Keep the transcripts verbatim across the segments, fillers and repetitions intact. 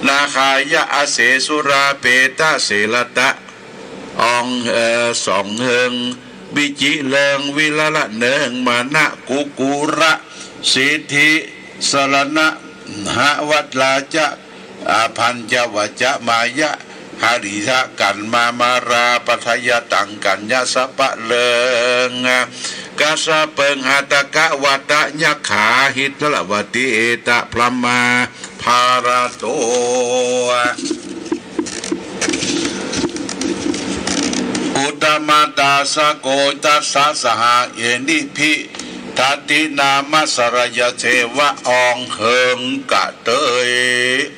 ນາຄາຍະອະເສສຸຣາເປຕະເສລະຕະ ອອງເອີສອງເຮີງ ວິຈິເລີງວິລະລະເນີງ ມານະກຸກຸລະ ສິດທິສະລະນະຫະວັດລາຈະ ອາພັນຈະວະຈະມາຍະ ຫະລິທະກັນມາມາລາປະທະຍະຕັງກັນຍະສະປະເລີງ ກັດສະເປິງຫັດຕະກະວັດຕະຍັກຂາ ຫິດຕະລະວະຕິເອຕະພຣະມາ ພາລະໂຕ ອຸດຕະມະຕາສະໂກ ຕັດສະສະຫະເອນິພິ ທັດຕິນາມະສະລະຍະເຊວະ ອອງເຮີງກະເຕີຍ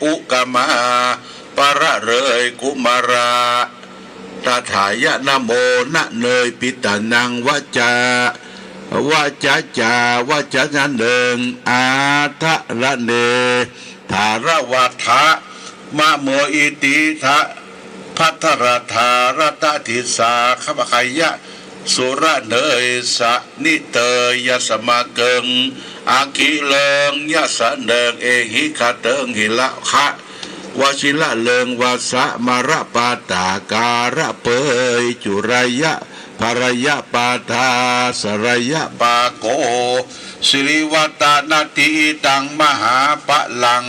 ອຸກະມາ ປະລະເລີຍກຸມາລາ ຕະຖາຍະນະໂມນະເນີຍ ປິດຕານັງວະຈາ ວະຈະຈາ ວະຈະນະເນີງ ອາທະລະເນ ທາລະວັດທະ ມະໂມອິຕິທະ ພັດທະລະທາລະຕະທິສາ ຂະບະຂະຍະ ສຸລະເນີຍສະນິເຕີຍ ຍະສະມະເກິງ ອະກິເລີງ ຍະສະເນີງ ເອຫິຄະເຕີງ ຫິລະຄະ ວະຊິລະເລີງ ວະສະມະລະປາຕາກາລະເປີຍ ຈຸລະຍະ ພະລະຍະປາທາ ສະລະຍະປາໂກ ສິລິວັດຕະນະຕິອິດຕັງ ມະຫາປະລັງ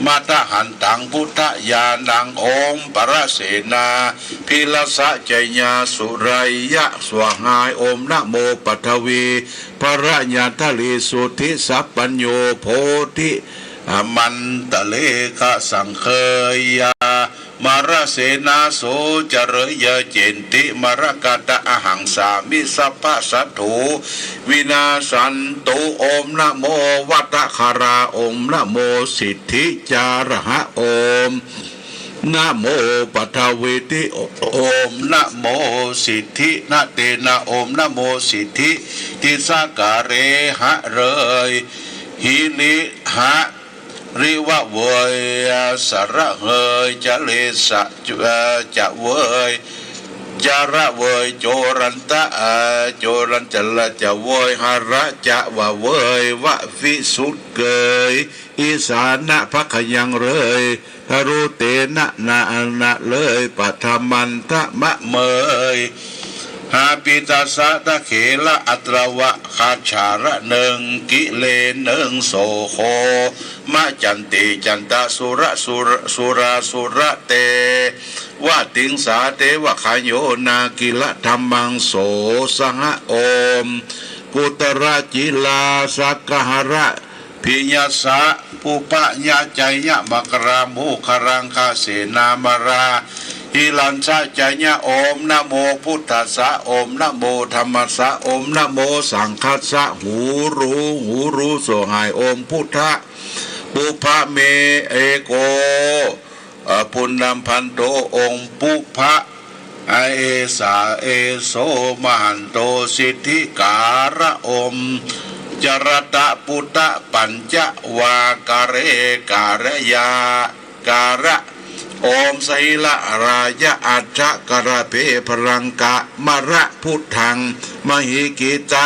ມະຕະຫັນຕັງ ພຸດທະຍານັງ ໂອມປະລະເສນາ ພິລະສະໄຈຍະ ສຸໄລຍະ ສວາຫາຍ ໂອມນະໂມປັດຖະວີ ພະລະຍາທະລີ ສຸທິສັບປັນໂຍ ໂພທິ ອະມັນຕະເລຂະສັງເຄີຍາ ມາລະເສນາໂສ ຈະເລີຍເຈນຕິມາລະກະຕະ ອະຫັງສາມິ ສັບພະສັດຖູ ວິນາສັນຕຸ ໂອມນະໂມວັດຕະຄາລາ ໂອມນະໂມສິດທິຈາລະຫະ ໂອມນະໂມປັດຖະວີຕິ ໂອมນະໂมສິດທິນະເຕນະ ໂອມນະໂມສິດທິ ຕິສາກາເລຫະເລີຍ ຫິລິຫະ ລິວະເວີຍ ສະລະເຮີຍ ຈະເລສະ ຈະເວີຍ ຈະລະເວີຍ ໂຈລັນຕະ ໂຈລັນຈະລະຈະເວີຍ ຫະລະຈະວະເວີຍ ວະວິສຸດເກີຍ ອີສານະພັກຂະຍັງເລີຍ ທະລຸເຕນະນະນະເລີຍ ປະທະມັນທະມະເມີຍ ຫາປິຕະສະຕະເຂລະອັດຕະວະ ຄາຈາລະເນີງ ກິເລເນີງ ໂສໂຄ ມະຈັນຕິ ຈັນຕະສຸລະ ສຸລະ ສຸລາສຸລະເຕ ວະຕິງສາເຕວະຄະໂຍ ນາກິລະທຳມັງ ໂສສະຫະ ໂອມ ກຸດຕະລະຈິລາ ສັກກະຫະລະ ພິຍະສະ ປຸບພະຍະ ໄຈຍະ ມັງຄະລາ ໂມກຄະລັງຄະ ເສນາມາລາ ຫິລັນຊະ ໄຈຍະ ໂອມນະໂມພຸດທັດສະ ໂອມນະໂມທຳມັດສະ ໂອມນະໂມສັງຄັດສະ ຫູຣູ ຫູຣູ ສວາຫາຍ ໂອມພຸດທະ ປຸບພະເມ ເອໂກ ອະ ປຸນນຳພັນໂຕ ອົງປຸບພະ ອະ ເອສາ ເອໂສ ມະຫັນໂຕ ສິດທິກາລະ ອົມ ຈະລະຕະ ປຸດຕະ ປັນຈະວາກາເລ ກາລະຍາ ກາລະ ໂອມ ສະຫິລະລາຍະ ອັດຖະກະລະເພ ພະລັງກະມະລະ ພຸດທັງ ມະຫິກິຕະ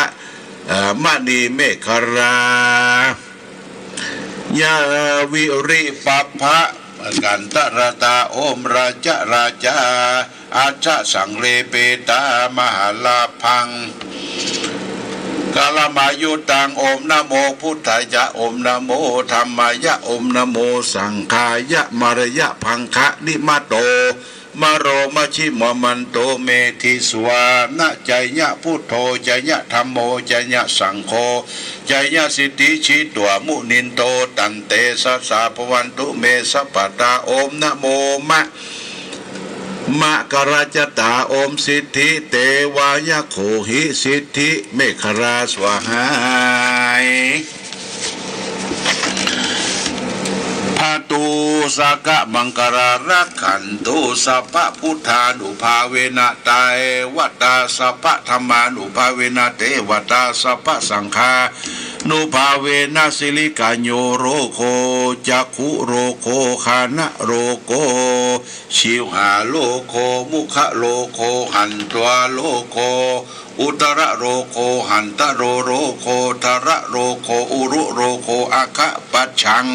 ອະ ມະນີເມຂະລາ ຍາວິລິປັບພະ ກັນຕະລະຕາ ໂອມ ລາຈະລາຈາ ອັດຖະສັງເລເປຕາ ມະຫາລາພັງ ກາລະມາຍຸດຕັງ ໂອມນະໂມພຸດທາຍະ ໂອມນະໂມທຳມາຍະ ໂອມນະໂມສັງຄາຍະ ມະລະຍະພັງຄະນິມະໂຕ ມະໂລ ມັດຖິມະມັນໂຕ ເມທິສວານະ ໄຈຍະ ພຸດໂທ ໄຈຍະ ທຳໂມ ໄຈຍະ ສັງໂຄ ໄຈຍະ ສິດທິຈິດຕວາ ມຸນິນໂຕ ຕັນເຕຊະສາ ພະວັນຕຸ ເມ ສັບປະດາ ໂອມນະໂມ ມະ ມະກະລະຈະຕາ ໂອມ ສິດທິເຕວາຍະໂຄຫິ ສິດທິເມຂະລາ ສວາຫາຍ ພະຕຸສາຄະມັງຄະລາ ລັກຂັນຕຸ ສັບພະພຸດທານຸພາເວນະ ເທວະຕາ ສັບພະທຳມານຸພາເວນະ ເທວະຕາ ສັບພະສັງຄານຸພາເວນະ ສິລິກາຍຸໂລໂຄ ຈັກຂຸໂລໂຄ ຄານະໂລໂຄ ຊິວຫາໂລໂຄ ມຸຂະໂລໂຄ ຫັນຕວາໂລໂຄ ອຸດຕະລະໂລໂຄ ຫັນຕະໂລໂລໂຄ ທະລະໂລໂຄ ອຸລຸໂລໂຄ ອັກຂະປັດສັງ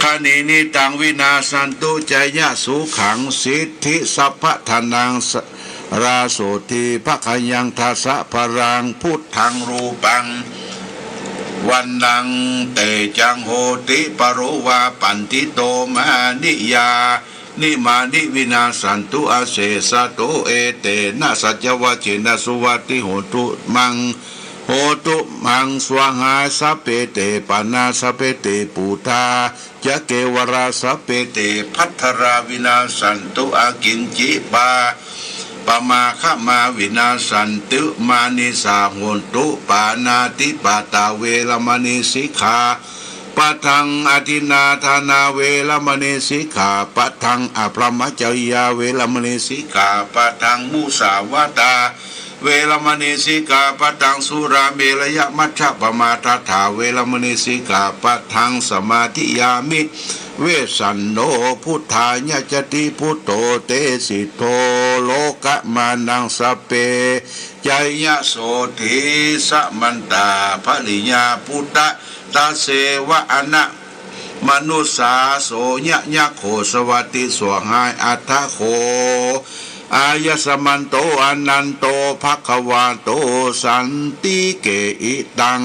ຄ Nimittaṃ vinassantu jayasukhaṃ siddhisampadannaṃ, sīlaṃ sotthi bhāgyaṃ dasabalaṃ. Buddhaṃ rūpaṃ vaṇṇaṃ tejaṃ jotipālo va paṇḍito māniyā, nīyamāni vinassantu asesato. Etena saccavajjena suvatthi hotu maṃ, hotu maṃ svāhāya. Sabbe te pāṇā sabbe te bhūtā ca kevalā, sabbe te bhadrā vinassantu, akiñci pā pamāgamā vinassantu, mā nisā hontu. Pāṇātipātā veramaṇī sikkhāpadaṃ, adinnādānā veramaṇī sikkhāpadaṃ, abrahmacariyā veramaṇī sikkhāpadaṃ, musāvādā veramaṇī sikkhāpadaṃ, surāmerayamajjapamādaṭṭhā veramaṇī sikkhāpadaṃ, samādiyāmi. Vessano buddhāya jāti, buddho te siddho lokamanaṃ, sabbe jayasotthi. Samantā parivāretā buddhasāvakā, manussā so yaṃ yaṃ kho savatthi svāhāya. Atha kho āyasmanto bhagavanto santike iddhaṃ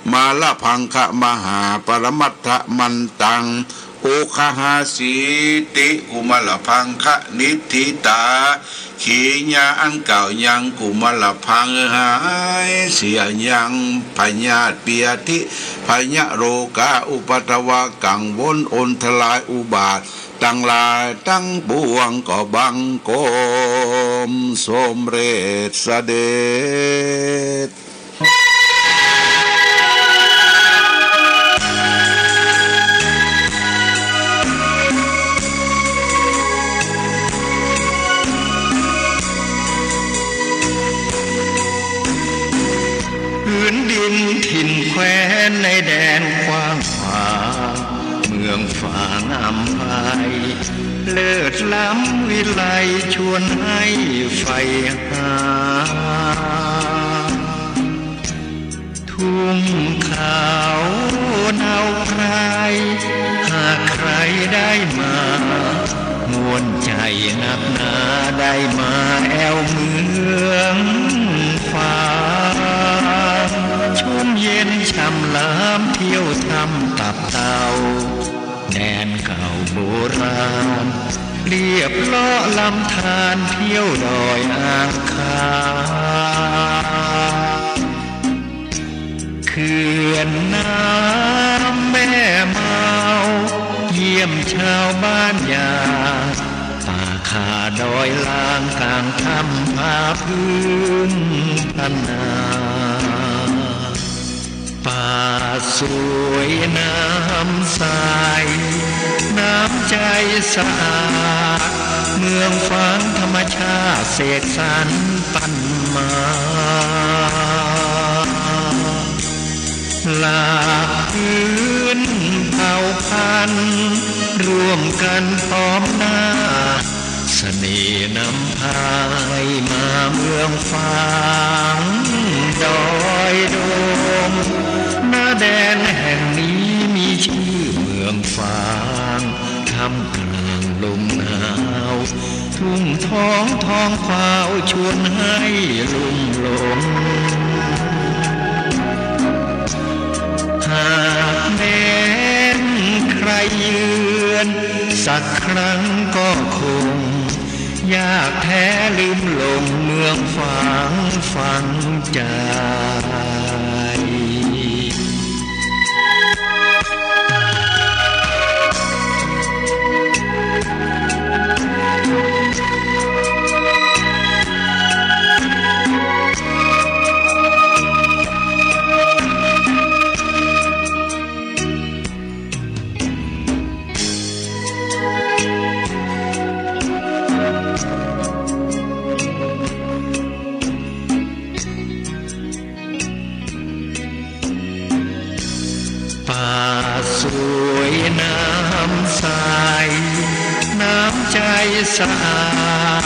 mārapaṅkhamahāparamatthamatthaṃ ugghaṃhāsīti. Kumārapaṅkhaniṭṭhitā khiyā aṅgā yaṃ kumārapaṅkhā, sīhayaṃ bhayaṃ byādhibhayā rogā upaddavā kaṃ vun อันตรายอุบาท ตังหลายตังปวงก็บังคมสำเร็จเสด็จ พื้นดินถิ่นแคว้นในแดนกว้างขวาง เมืองฝางอำไพ เลิศล้ำวิไลชวนให้ใฝ่หา ทุ่งขาวดาวไพร หากใครได้มา ม่วนใจนักหนาได้มาแอวเมืองฝาง ชุ่มเย็นช่ำล้ำเที่ยวถ้ำตับเต่า แดนเก่าโบราณ เลียบเลาะลำธารเที่ยวดอยอ่างขาง เขื่อนน้ำแม่เมา เยี่ยมชาวบ้านยาง ป่าคาดอยลางกลางถ้ำผาพึ่งพนา ป่าสวยน้ำใส น้ำใจสะอาด เมืองฝางธรรมชาติเสกสรรปั้นมา หลากพื้นเผ่าพันธุ์ ร่วมกันพร้อมหน้า เสน่ห์นำพาให้มาเมืองฝางดอยโดม ณ แดนแห่งนี้มีชื่อเมืองฝาง ท่ามกลางลมหนาว ทุ่งทองท้องฟ้าชวนให้ลุ่มหลง หากแม้นใครเยือนสักครั้งก็คง ยากแท้ลืมหลงเมืองฝางฝังใจ ป่าสวยน้ำใส น้ำใจสะอา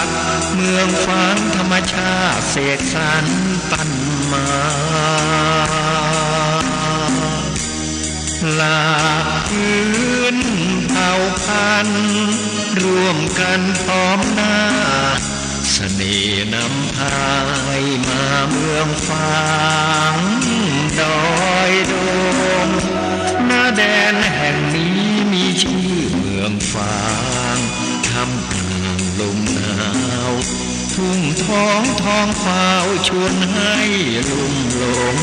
ด เมืองฝางธรรมชาติเสกสรรปั้นมา หลากพื้นเผ่าพันธุ์ร่วมกันพร้อมหน้า เสน่ห์นำพาให้มาเมืองฝางดอยดง ณ แดนแห่งนี้มีชื่อเมืองฝาง ท่ามกลางลมหนาว ทุ่งทองท้องฟ้าวชวนให้ลุ่มหลง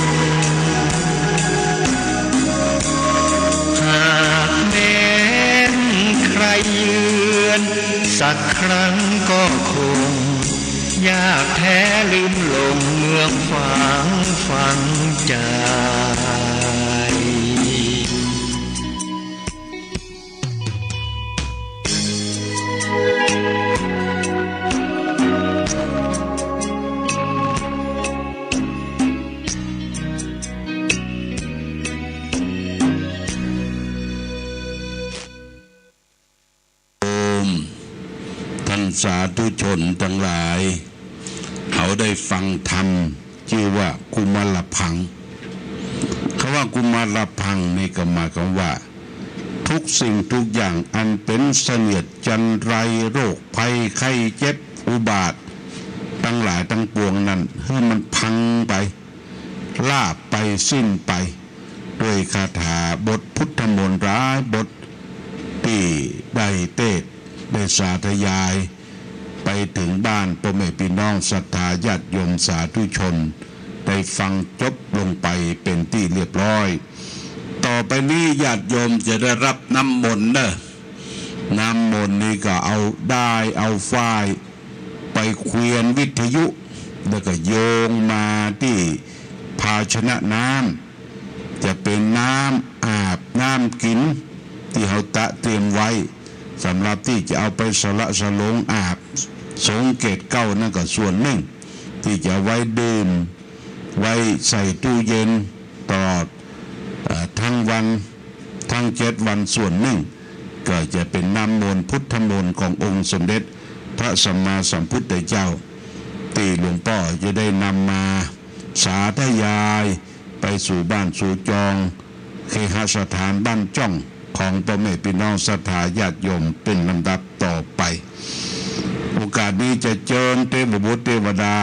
หากแม้นใครเยือนสักครั้งก็คง ยากแท้ลืมหลงเมืองฝางฝังใจ โอม ท่านสาธุชนทั้งหลาย เขาได้ฟังธรรม ชื่อว่ากุมารพัง คำว่ากุมารพังนี่ก็หมายความว่า ทุกสิ่งทุกอย่างอันเป็นเสนียดจัญไร โรคภัยไข้เจ็บอุบาท ทั้งหลายทั้งปวงนั้น ให้มันพังไป ราบไป สิ้นไป ด้วยคาถาบทพุทธมนต์หลายบท ที่ได้เทศน์ได้สาธยาย ไปถึงบ้านพ่อแม่พี่น้องศรัทธาญาติโยมสาธุชน ได้ฟังจบลงไปเป็นที่เรียบร้อย ต่อไปนี้ญาติโยมจะได้รับน้ำมนต์เนอะ น้ำมนต์นี้ก็เอาด้ายเอาฝ้าย ไปแขวนวิทยุ แล้วก็โยงมาที่ภาชนะน้ำ จะเป็นน้ำอาบน้ำกิน ที่เขาตะเตรียมไว้ สำหรับที่จะเอาไปสละสลงอาบ สงเกตเก้านั่นก็ส่วนหนึ่ง ที่จะไว้ดื่ม ไว้ใส่ตู้เย็นตลอด เอ่อ ทั้งวัน ทั้งเจ็ดวันส่วนหนึ่ง ก็จะเป็นน้ำมนต์พุทธมนต์ขององค์สมเด็จพระสัมมาสัมพุทธเจ้า ที่หลวงพ่อจะได้นำมาสาธยายไปสู่บ้านสู่จอง เคหสถานบ้านจ้องของพ่อแม่พี่น้องศรัทธาญาติโยมเป็นลำดับต่อไป โอกาสนี้จะเจิญเทพบุตรเทวดา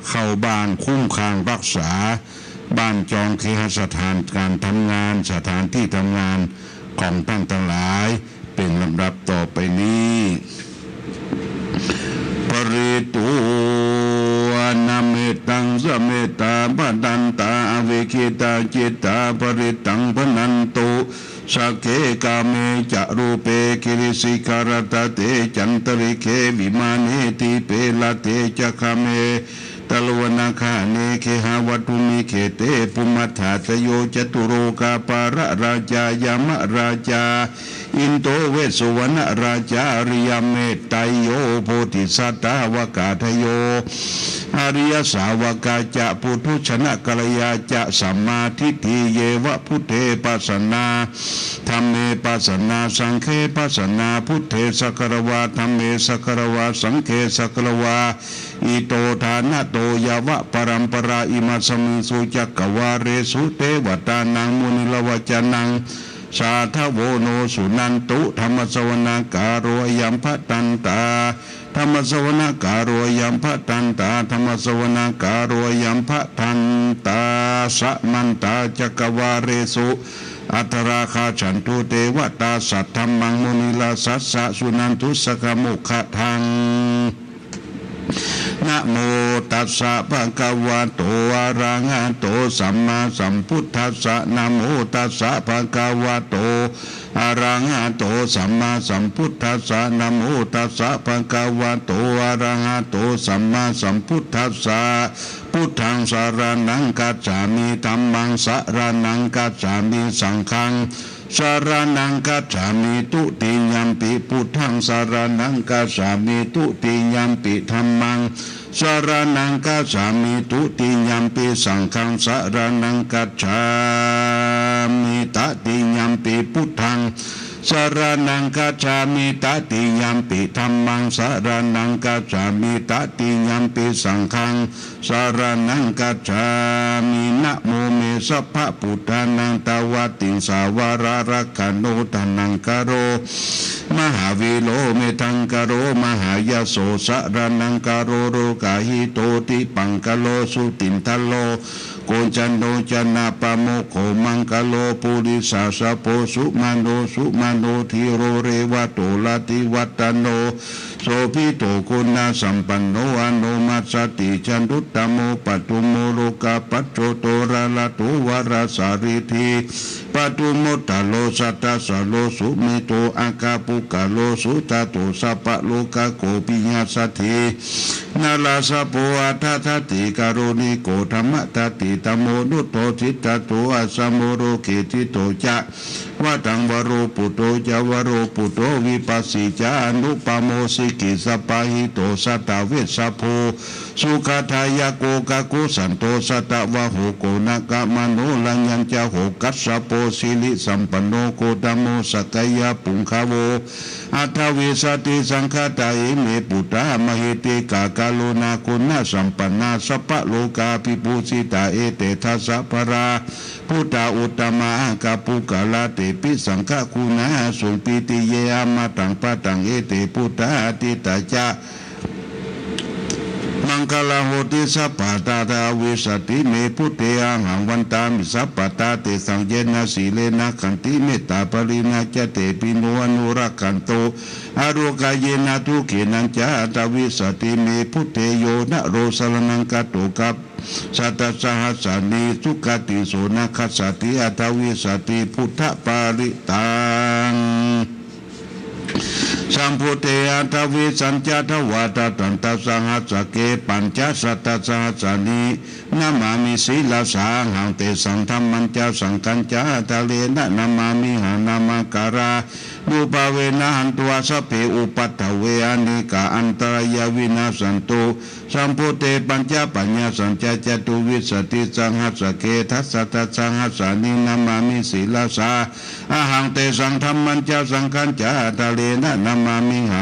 เข้าบ้านคุ้มครองรักษา บ้านจองเคหสถานการทำงาน สถานที่ทำงานของท่านทั้งหลาย เป็นลำดับต่อไปนี้ Pharitvāna mettaṃ samettā bhadantā avikkhittacittā parittaṃ bhaṇantu. Sagge kāme ca rūpe girisikharataṭe cantalikkhe vimāne dīpe raṭṭhe ca gāme taruvanagahane gehavatthumhi khette bhummantā ca yo catulokapālarājā yamarājā indo vessuvaṇṇarājā ariyametteyyo bodhisattāvakādayo ariyasāvakā ca puthujjanakalyā ca sammādiṭṭhī yeva buddhe pasannā dhamme pasannā saṅghe pasannā buddhe sagāravā dhamme sagāravā saṅghe sagāravā ito ṭhānato yāva paramparā imasmiṃ su cakkavāḷesu devatānaṃ munirājavacanaṃ sādhavo no suṇantu. Dhammassavanakālo ayam bhadantā. Dhammassavanakālo ayam bhadantā. Dhammassavanakālo ayam bhadantā. Samantā cakkavāḷesu atrāgacchantu devatā saddhammaṃ munirājassa suṇantu saggamokkhadaṃ. Namo tassa bhagavato arahato sammāsambuddhassa. Namo tassa bhagavato arahato sammāsambuddhassa. Namo tassa bhagavato arahato sammāsambuddhassa. Buddhaṃ saraṇaṃ gacchāmi. Dhammaṃ saraṇaṃ gacchāmi. Saṅghaṃ saraṇaṃ gacchāmi. Dutiyampi buddhaṃ saraṇaṃ gacchāmi. Dutiyampi dhammaṃ saraṇaṃ gacchāmi. Dutiyampi saṅghaṃ saraṇaṃ gacchāmi. Tatiyampi buddhaṃ saraṇaṃ gacchāmi. Tatiyampi dhammaṃ saraṇaṃ gacchāmi. Tatiyampi saṅghaṃ saraṇaṃ gacchāmi. Namo me sabbabuddhānaṃ dvattiṃsavārarakkhaṇo taṇhaṅkaro mahāvīro medhaṅkaro mahāyaso saraṇaṅkaro lokahito dipaṅkaro jutindharo kocaṇṇo janapāmokkho maṅgalo purisāsabho sumano sumano dhīro revato rativaḍḍhano sobhito guṇasampanno anomajjati januttamo padumo lokapajjoto rarato varasārithi padumottaro sattasaro sumito aggapuggalo sujato sabbalokaggo piyasakhi narāsabho atthadāti karuṇiko dhammadāti dhammo nuddho siddhato asamo loke sitto ca vadaṃ varo putto ca varo putto vipassī ca anupamo sikhī sabbahito satthā vessabho sukhadāyako kakusandho satavaho koṇāgamano raññañca hogasabho sirisampanno gotamo sakyapuṅgavo aṭṭhavīsati saṅkhātā ime buddhā mahiddhikā karuṇāguṇasampannā sabbalokavibhūsitā ete dasa balā buddhā uttamā aggapuggalā tepi saṅghaguṇā sūpati ye amataṃ padaṃ ete buddhā atītā ca maṅgalā honti sabbadā. Dvīsati me buddhe ahaṃ vandāmi sabbadā tesaṃ yena sīlena khantimettāpariṇā ca tepi no anurakkhantu arogāyena dukkhiṇañca. Dvīsati me buddhe yo naro saraṇaṃ gato ka sattasahassāni sugatiṃ so na gacchati. Aṭṭhavīsati buddhaparittaṃ. Sambuddhe aṭṭhavīsañca dvādasasahassake pañcasatasahassāni namāmi sirasā ahaṃ tesaṃ dhammañca saṅghañca ādarena namāmihaṃ. Namakārānubhāvena hantvā sabbe upaddave anekā antarāyā vinassantu. Sambuddhe pañcapaññāsañca catuvīsatisahassake dasasatasahassāni namāmi sirasā ahaṃ tesaṃ dhammañca saṅghañca ādarena namāmihaṃ.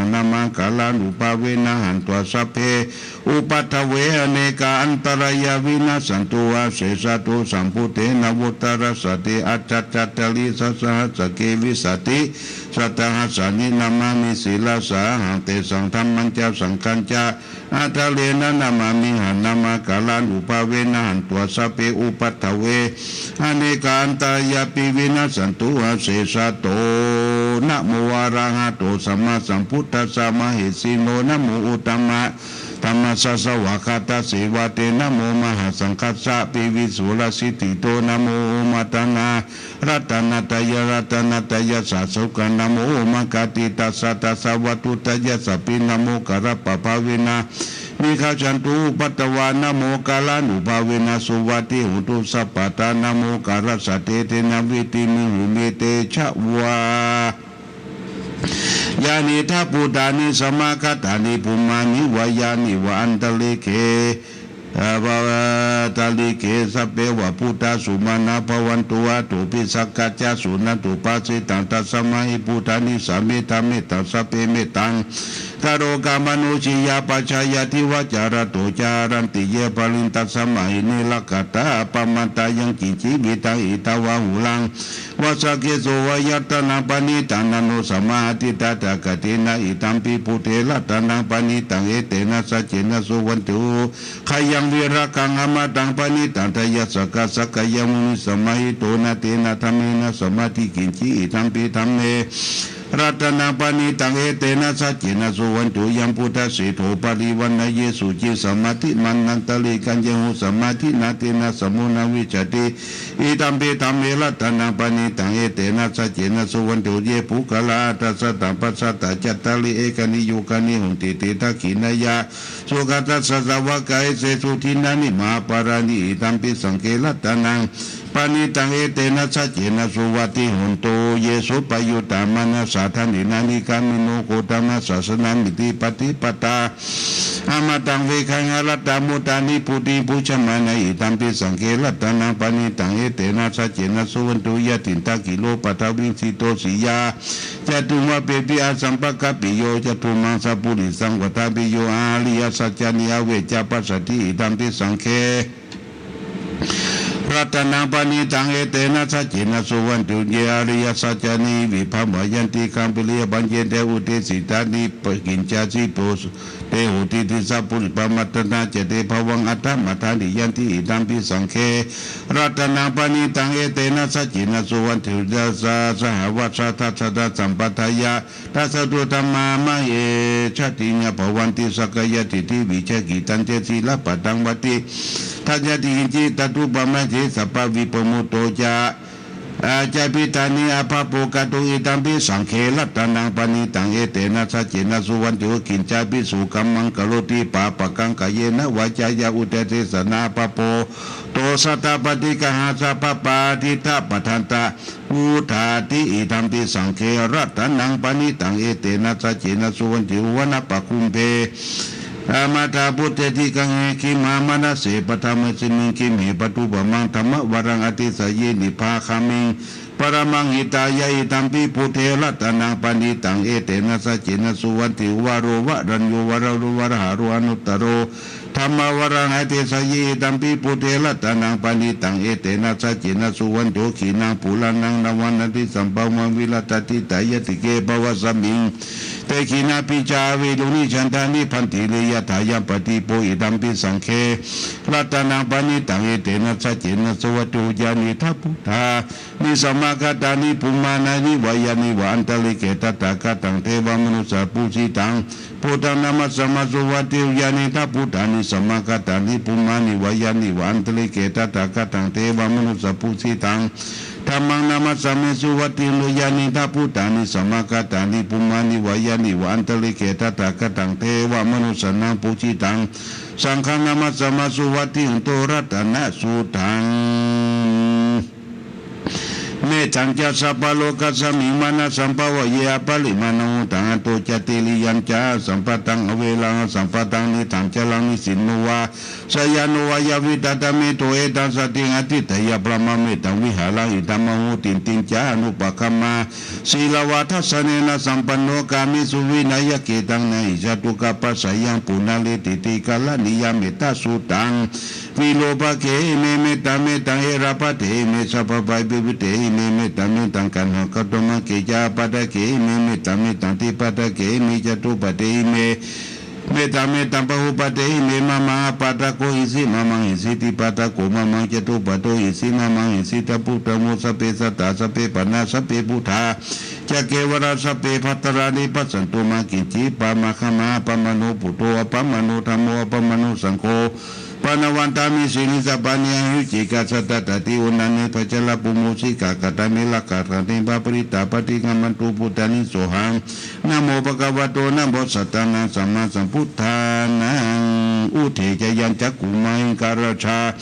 Namakārānubhāvena hantvā sabbe upaddave anekā antarāyā vinassantu asesato. Sambuddhe navuttarasate aṭṭhacattāḷīsasahassake vīsatisatasahassāni namāmi sirasā ahaṃ tesaṃ dhammañca saṅghañca ādarena namāmihaṃ. Namakārānubhāvena hantvā sabbe upaddave anekā antarāyāpi vinassantu asesato. Namo arahato sammāsambuddhassa mahesino. Namo uttamadhammassa svākkhātasseva te. Namo mahāsaṅghassāpi visuddhasīlito. Namo omātyāraddhānattayarattanattayassa sādhukaṃ. Namo omakātītassa tassa vatthuttayassapi. Namokārappabhāvena vigacchantu upaddavā. Namokārānubhāvena suvatthi hotu sabbadā. Namokārassa tejena vidhimhi homi tejavā. Yānīdha bhūtāni samāgatāni bhummāni vā yāni va antalikkhe, va antalikkhe sabbeva bhūtā sumanā bhavantu athopi sakkacca suṇantu bhāsitaṃ. Tasmā hi bhūtā nisāmetha mettaṃ sabbe mettaṃ karotha mānusiyā pajāya divā ca ratto ca haranti ye baliṃ. Tasmā hi ne rakkhatha appamattā yaṃ kiñci vittaṃ idha vā huraṃ vā saggesu vā. Ratanaṃ paṇītaṃ na no samaṃ atthi tathāgatena idampi buddhe ratanaṃ paṇītaṃ etena saccena suvatthi hotu. Khayaṃ virāgaṃ amataṃ paṇītaṃ tayassaṃ kassa kayāvaṃ viññuhi samāhito na tena dhammena samatthi kiñci idampi dhamme ratanaṃ paṇītaṃ etena saccena suvatthi hotu. Yambuddhaseṭṭho parivaṇṇayī suciṃ samādhimānantarikaññehi samādhinā tena samo na vijjati idampi dhamme ratanaṃ paṇītaṃ etena saccena suvatthi hotu. Ye puggalā aṭṭha sataṃ pasaṭṭhā cattāri ekaniyogāni honti te dakkhiṇeyyā sugatassa sāvakā esesu dinnāni mahapphalāni idampi saṅghe ratanaṃ paṇītaṃ etena saccena suvatthi hotu. Ye suppayuttā manasā daḷhena nikkāmino gotamasāsanamhi paṭipadā amataṃ vigayha, laddhamudhā nibbutiṃ bhuñjamānā, idampi saṅghe ratanaṃ paṇītaṃ, etena saccena suvatthi hotu. Yathindakhīlo paṭhaviṃ sito siyā, catummapeti asampakampiyo, catūhpaṃ sappurisaṃ vaḍḍhāpi yo, ariyasaccāni avecca passati, idampi saṅghe ratanaṃ paṇītaṃ, etena saccena suvatthi hotu. Ye ariyasaccāni vibhāvayanti, gabbhinīyapaññena udesitāni, kiñcāpi so te hotanti, sappurisaṃ pattidānā ca te bhavaṃ aṭṭhamamādiyanti, idampi saṅghe ratanaṃ paṇītaṃ, etena saccena suvatthi hotu. Dasasahassaṃ dasadhā sampādeyya, tassa uttamaṃ mayhaṃ, jhātīti yaṃ bhavanti sakkāyadiṭṭhi vijjā, khittañca sīlabbataṃ vādi, tassa kiñci tadupamāyate, sabbā vippamuttā ca, ā, ca bhidāni abhabbo kātuṃ, idampi saṅghe ratanaṃ paṇītaṃ, etena saccena suvatthi hotu. Kiñcāpi so kammaṃ karoti pāpakaṃ, kāyena vācāya uda cetanā, pāpetha paṭiggaho, sabbapāṇina ṭhitā bhadantā udāti, idampi saṅghe ratanaṃ paṇītaṃ, etena saccena suvatthi hotu. Vanappagumbe amantā buddhe, digaṅge khīmamanase, paṭhamasmiṃ khīme paduppamantaṃ, dhammavaraṃ ādesayī, nibbānagāmiṃ paramaṃ hitāya, idampi buddhe ratanaṃ paṇītaṃ, etena saccena suvatthi hotu. Varo varaññū varado varāharo, anuttaro dhammavaraṃ ādesayī, idampi buddhe ratanaṃ paṇītaṃ, etena saccena suvatthi hotu. Khīṇaṃ purāṇaṃ navaṃ natthi sambhavaṃ, virattacittāyatike bhavasmiṃ, te khīṇabījā aviruḷhichandā, nibbanti hriyathāyaṃ padīpo, idampi saṅghe ratanaṃ paṇītaṃ, etena saccena suvatthi hotu. Yānīdha bhūtāni samāgatāni, bhummāni vā yāni va antalikkhe, tathāgataṃ devamanussapūjitaṃ, buddhaṃ namassāma suvatthi hotu. Yānīdha bhūtāni samāgatāni, bhummāni vā yāni va antalikkhe, tathāgataṃ devamanussapūjitaṃ, dhammaṃ namassāma suvatthi hotu. Yānīdha bhūtāni samāgatāni, bhummāni vā yāni va antalikkhe, tathāgataṃ devamanussānaṃ pūjitaṃ, saṅghaṃ namassāma suvatthi hotu. Ratanasuttaṃ. Mettañca sabbalokasmiṃ, mānasam bhāvaye aparimāṇaṃ, uddhaṃ adho ca tiriyañca, asambādhaṃ averaṃ asapattaṃ. Tiṭṭhañcaraṃ nisinno vā, sayāno vā yāvatikuṭṭhāsi, etaṃ satiṃ adhiṭṭheyya, brahmametaṃ vihāraṃ idhamāhu. Diṭṭhiñca anupagamma sīlavā dassanena sampanno, kāmesu vineyya gedhaṃ, na hi jātu gabbhaseyyaṃ punaretīti. Karaṇīyamettasuttaṃ. Virūpakkhe hime mettā, mettaṃ erāpaṭhe hime sabbabhayapibhatte hime, mettā mettaṃ gaṇhatha gaṇatha ca, apādakkhe hime mettā, mettaṃ dvipadakkhe hime, catuppaṭe hime mettā, mettaṃ bahuppaṭe hime, mamaṃ apādakko isi, mamaṃ isi dvipadakko, mamaṃ catuppato isi, mamaṃ isi, tathūpamo. Sabbe sattā sabbe pāṇā sabbe bhūtā ca kevalā, sabbe bhadrani passantu, mā kiñci pāpaggaṃ. Appamāṇo buddho, appamāṇo dhammo, appamāṇo saṅgho, paṇavantāmi sirīsapāni, āyū cikaṃ sataṃ sataṃ. Uṇṇāni bhaddekarattā mūsikā, katā me rakkhā, katā me aparimmitā, paṭiggaṇhantu bhūtāni, sohaṃ namo bhagavato, namo sattannaṃ sammāsambuddhānaṃ. Ude ca yañcakkhuṃ mahīkārajā,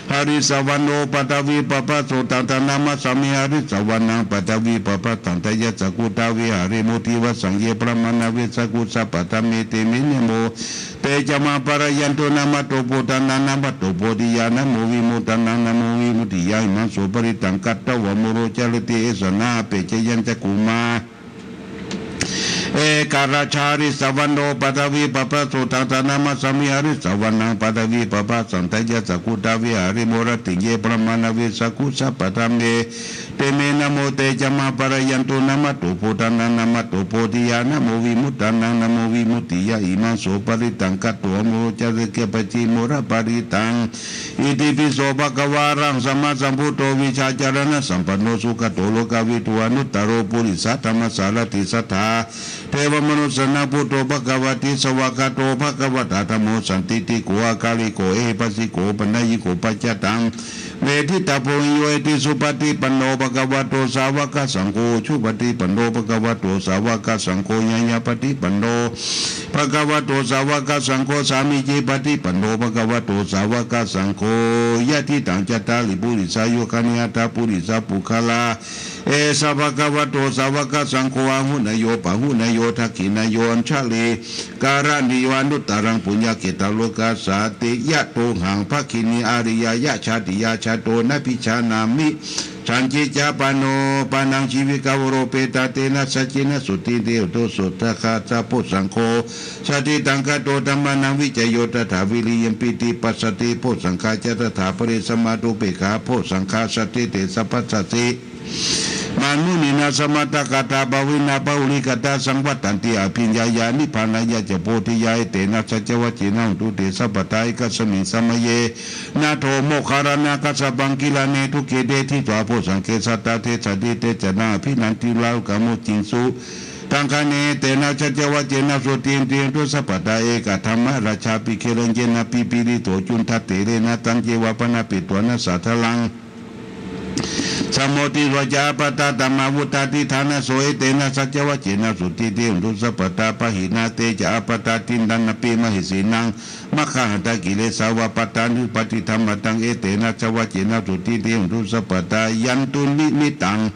harissavaṇṇo paṭhavippabhāso, taṃ taṃ namassāmi harissavaṇṇaṃ paṭhavippabhāsaṃ. Tayajja guttā viharemu divasaṃ, ye brāhmaṇā vedagu sabbadhamme, te me namo te ca maṃ pālayantu. Namatthu buddhānaṃ, namatthu bodhiyā, namo vimuttānaṃ, namo vimuttiyā. Imaṃ so parittaṃ katvā moro carati, esanā apaccayañcakkhumā, ekarājā harissavaṇṇo paṭhavippabhāso. Taṃ taṃ namassāmi harissavaṇṇaṃ paṭhavippabhāsaṃ. Tayajja guttā viharemu rattiṃ, ye brāhmaṇā vedagu sabbadhamme, te me namo te ca maṃ pālayantu. Namatthu buddhānaṃ, namatthu bodhiyā, namo vimuttānaṃ, namo vimuttiyā. Imaṃ so parittaṃ katvā moro carati, ekarājā harissavaṇṇo paṭhavippabhāsaṃ. Itipi so bhagavā arahaṃ sammāsambuddho, vijjācaraṇasampanno sugato lokavidū, anuttaro purisadammasārathi satthā devamanussānaṃ buddho bhagavāti. Svākkhāto bhagavatā dhammo, sandiṭṭhiko akāliko ehipassiko opanayiko paccattaṃ veditabbo viññūhīti. Supaṭipanno bhagavato sāvakasaṅgho, ujupaṭipanno bhagavato sāvakasaṅgho, ñāyapaṭipanno bhagavato sāvakasaṅgho, sāmīcipaṭipanno bhagavato sāvakasaṅgho, yadidaṃ cattāri purisayugāni aṭṭha purisapuggalā, Esa bhagavato sāvakasaṅgho āhuneyyo pāhuneyyo dakkhiṇeyyo añjalikaraṇīyo anuttaraṃ puññakkhettaṃ lokassāti. Yatohaṃ bhagini ariyāya jātiyā jāto nabhijānāmi sañcicca panno panaṃ jīvitā varo petātena saccena sotthi te hotu. Sotthāgassa bojjhaṅgo satiṭṭhaṅgato dhammānaṃ vicayo tathā viriyampīti passaddhi bojjhaṅgā ca tathāpare samādhupekkhā bojjhaṅgā sattete sabbadassi mahāmuninā samādakkhātā bhāvitā bahulīkatā saṃvattanti abhiññāya nibbānāya ca bodhiyā. Etena saccavajjena hontu te sabbadā. Ekasmiṃ samaye nātho moggallānaṃ kassapaṃ gilāne dukkhite disvā bojjhaṅge satta desayi. Te ca taṃ abhinanduṃ rogā mucciṃsu taṅkhaṇe. Etena saccavajjena sotthī te hotu sabbadā. Eko dhammarājāpi gelaññenābhipīḷito cundattherena taññeva bhaṇāpetvāna sādaraṃ sammoditvā ca ābādhā tamhā vuṭṭhāsi ṭhānaso. Etena saccavajjena sotthī te hotu sabbadā. Pahīnā te ca ābādhā tiṇṇannampi mahesinaṃ maggāhatakilesā va pattānuppattidhammataṃ. Etena saccavajjena sotthī te hotu sabbadā. Yandunnimittaṃ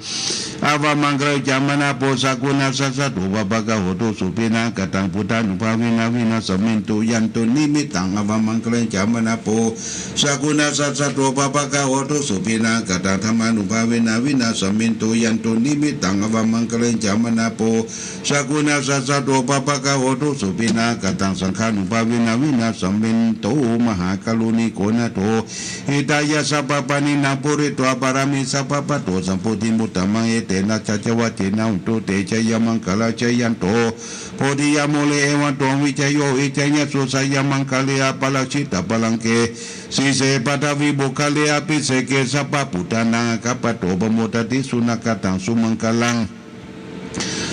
avamaṅgalañca mahābho sakuṇassa saddo pāpaggaho dussupinaṃ akantaṃ buddhānubhāvena vināsamentu. Yandunnimittaṃ avamaṅgalañca mahābho sakuṇassa saddo pāpaggaho dussupinaṃ akantaṃ dhammānubhāvena vināsamentu. Yandunnimittaṃ avamaṅgalañca mahābho sakuṇassa saddo pāpaggaho dussupinaṃ akantaṃ saṅghānubhāvena vināsamentu. Mahākāruṇiko nātho hitāya sabbapāṇinaṃ pūretvā pāramī sabbā patto sambodhimuttamaṃ. Etena saccavajjena hontu te jayamaṅgalāni. Jayanto bodhiyā mūle evaṃ tvaṃ vijayo hohi jayassu jayamaṅgale. Aparājitapallaṅke sīse paṭhavipokkhare abhiseke sabbabuddhānaṃ aggappatto pamodati. Sunakkhattaṃ sumaṅgalaṃ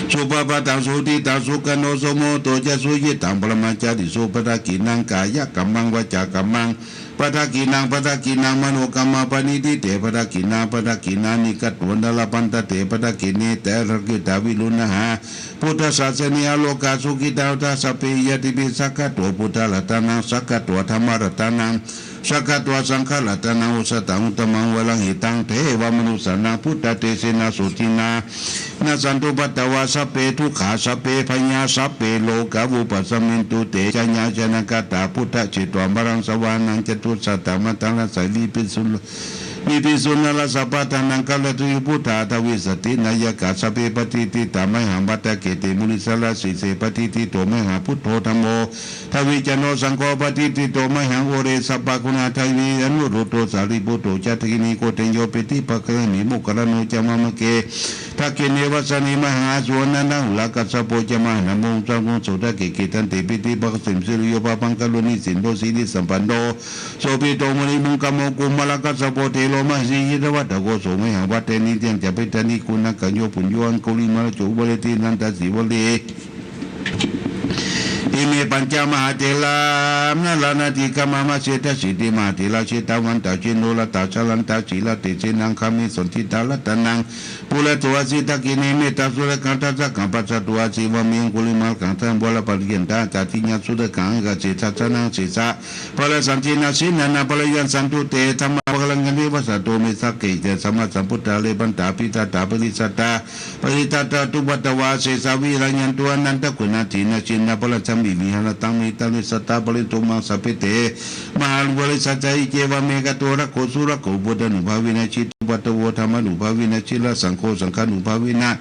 supabhātaṃ suhuṭṭhitaṃ sukhaṇo sumuhutto ca suyiṭṭhaṃ brahmacārisu. Padakkhiṇaṃ kāyakammaṃ vācākammaṃ padakkhiṇaṃ padakkhiṇaṃ manokammaṃ paṇidhī te padakkhiṇā. Padakkhiṇāni katvāna labhantatthe padakkhiṇe. Te atthaladdhā pāṇino buddhasāsane arogā sukhitā hotha sabbehi ñātibhi. Sakkatvā buddharatanaṃ sakkatvā dhammaratanaṃ sakkatvā saṅgharatanaṃ osadhaṃ uttamaṃ varaṃ hitaṃ devamanussānaṃ buddhatejena sotthinā nassantupaddavā sabbe dukkhā sabbe bhayā sabbe rogā vūpasamentu te. Jayāsanāgatā buddhā jetvā māraṃ savāhanaṃ catusaccāmataraṃ savītivi visuddhijutimiddhibakābhilāmahamodanāya evaṃ tvaṃ vidhimhi. Buddhā aṭṭhavīsati nāyakā sabbe patiṭṭhitā mayhaṃ matthake te munissarā. Sīse patiṭṭhito mayhaṃ buddho dhammo dviccanno saṅgho patiṭṭhito mayhaṃ ure sabbaguṇākaraṇī. Anuruddho sārīputto ca dakkhiṇe koṇḍañño piṭṭhibhāgasmiṃ moggallāno ca vāmake. Dakkhiṇe vasaṃvese mayhaṃ āsuṃ ānandaṃ anuttaraṃ kassapo ca mahānāmo ujjhabahuṃ sotthake. Kittante piṭṭhibhāgasmiṃ suriyo va pabhaṅkaro nisinno sirisampanno sobhito munipuṅgavo. Kumārakassapo thero mahesī cittavādako so mayhaṃ vadane niccaṃ appaṭivattitāni guṇākaro. Yo puṇṇo aṅgulimālāva ca upaneyyānaṃ sīvalī. Ime pañca mahātherā nalānaṃ ācikkhate mārasīdesi. Te mahātherā jetavantā jinorasā jalantā sīlatejena aṅgamaṅgesu saṇṭhitā. Ratanaṃ purato āsi dakkhiṇe mettasuttakaṃ dhajaggaṃ pacchato āsi vāme aṅgulimālakaṃ. Taṃ uddhāpādaṃ pariyontāya ācikkhate suttakaṃ ākāse sassānaṃ sesā pākārasañcināya jinasāvakā pākārañca santute. Dhammā pākāraṃ ācikkhate vasato me sāvake te sammāsambuddhā. Ye bhavantāti atītā añāgā pacchikā paccuppannā ca paccuppannā ca atītā ca bhūtā ca bhavitāti ca tassa buddhā. Pacchittattā ca anuttarattā pacchimattā ca dukkhānattā ca nibbānapāṇattiṃ viharataṃ mahītale. Sadā pālentu maṃ sabbe te mahākāruṇikarāsī. Iccevamekato rakkho surakkho buddhānubhāvena jitu paddavo dhammānubhāvena jita saṅgho saṅghānubhāvena